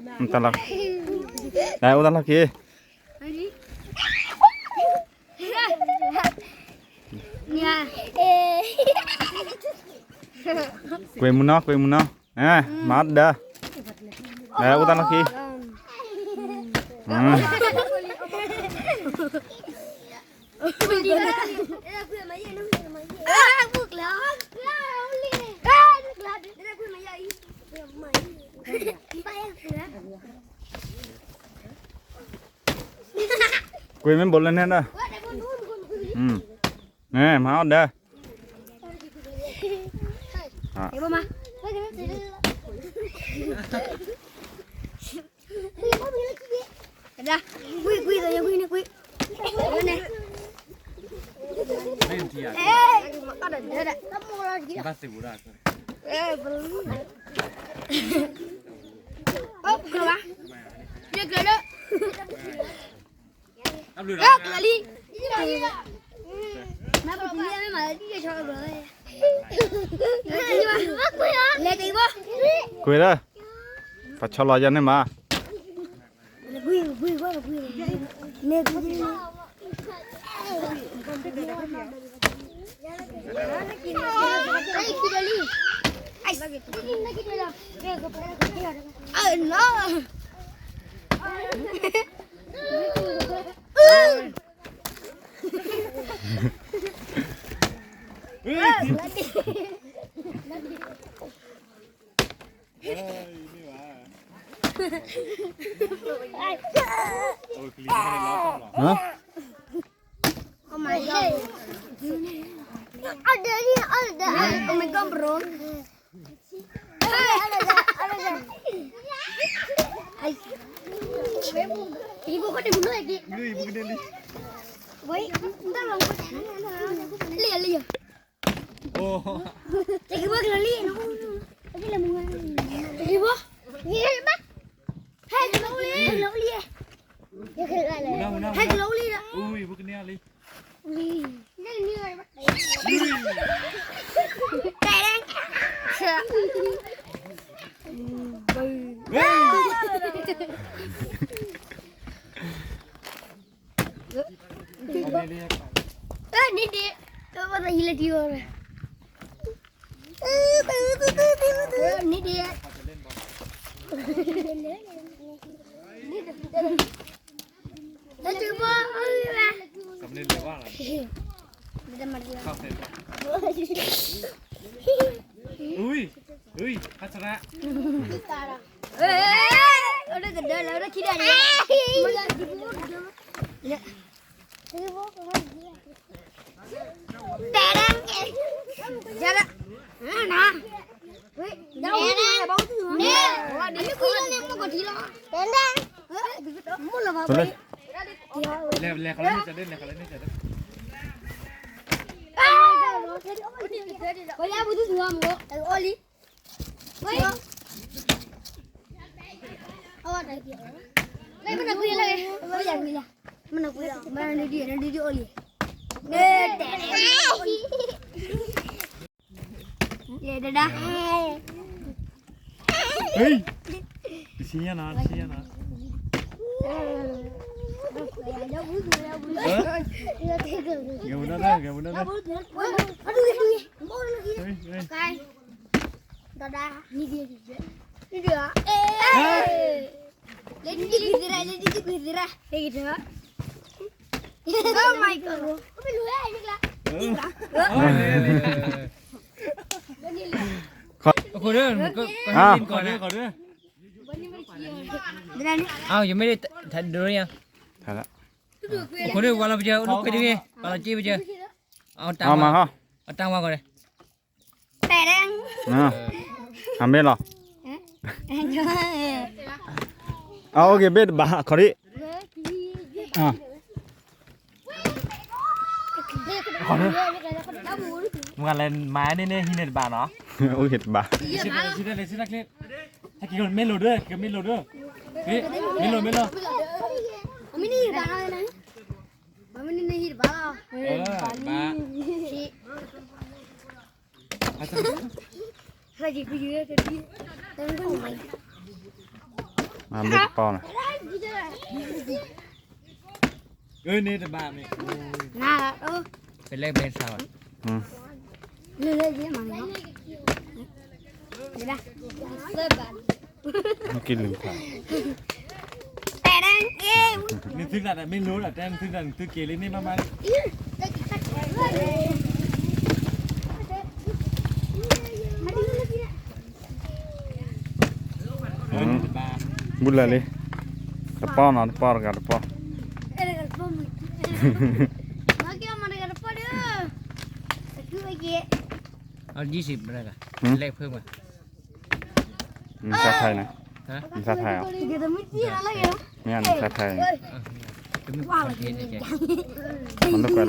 တၢ်လီၢ်, တၢ်အိၣ်တၢ်လီၢ်ခံ, ကွံာ်မုၢ်နီၤ ကွံာ်မုၢ်နီၤ, မၤအီၣ်ဒၢ, တၢ်အိၣ်တၢ်လီၢ်ခံ. ကွံာ်မ့ၢ်ဘိးလၢန့ၣ်ဒီး, မၤအီၣ်ဒၢ, ကွံာ်ကွံာ်ကွံာ်ကွံာ်, ကွံာ်လၢ, ပှၤဆီလီၤယၤန့ၣ်မး. Oh my god, bro. Khổ đứa, khổ đứa, khổ đứa. Ao, giờ mới đi th-, th-, đưa nha. Khổ đứa, qua lo bây giờ, lúc cái đi, qua lo chi bây giờ. Ao, tăng qua. Ao, tăng qua rồi. Hả, biết rồi. Ao, ok, biết bà, khỏi đi. À. Khỏi đi. Mà lại mà nên nên hin bà nó. Ôi, hit bà. Xin đây, xin đây, xin đây. Hai cái con mê lô đưa, cái mê lô đưa. Mê, mê lô, mê lô. Mini bà này. Mini này hit bà. Ờ, bà. Hai chị cứ dưới cái đi. Tên con mày. မၤဘ့ၣ်တပီၢ်န့ၣ်, အၢ န့ၣ်တဘၣ်မ့ၢ်, ပလဲၤဘဲသးဘၣ်, က့ၤလုၢ်ဖး, နသုသးတမ့ၢ်လိဒီး တဲနသုသးနသုက့ၤလံန့ၣ်မးမးလံ. ဘူးလၢာ်လံ, တပီၢ်နီၤ တပီၢ်တဂၤတပီၢ်, အလဲၤဖၢမး, နသးထါအံၤန့ၣ်, နသးထါအံၤ, မ့ၢ်နသးထါအံၤ, မၤလိာ်ကွဲလီၤ. လၢာ်လံ,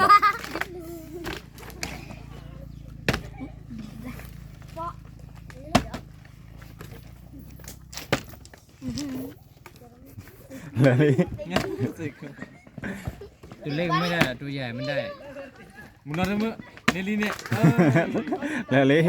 တူၢ်လ့ၣ်မ့ၢ်ဒၣ် တူၢ်ယၤမ့ၢ်ဒၣ်, မုၢ်နီၤတမုၢ်, န့ၣ်လံန့ၣ်, လၢာ်လံ,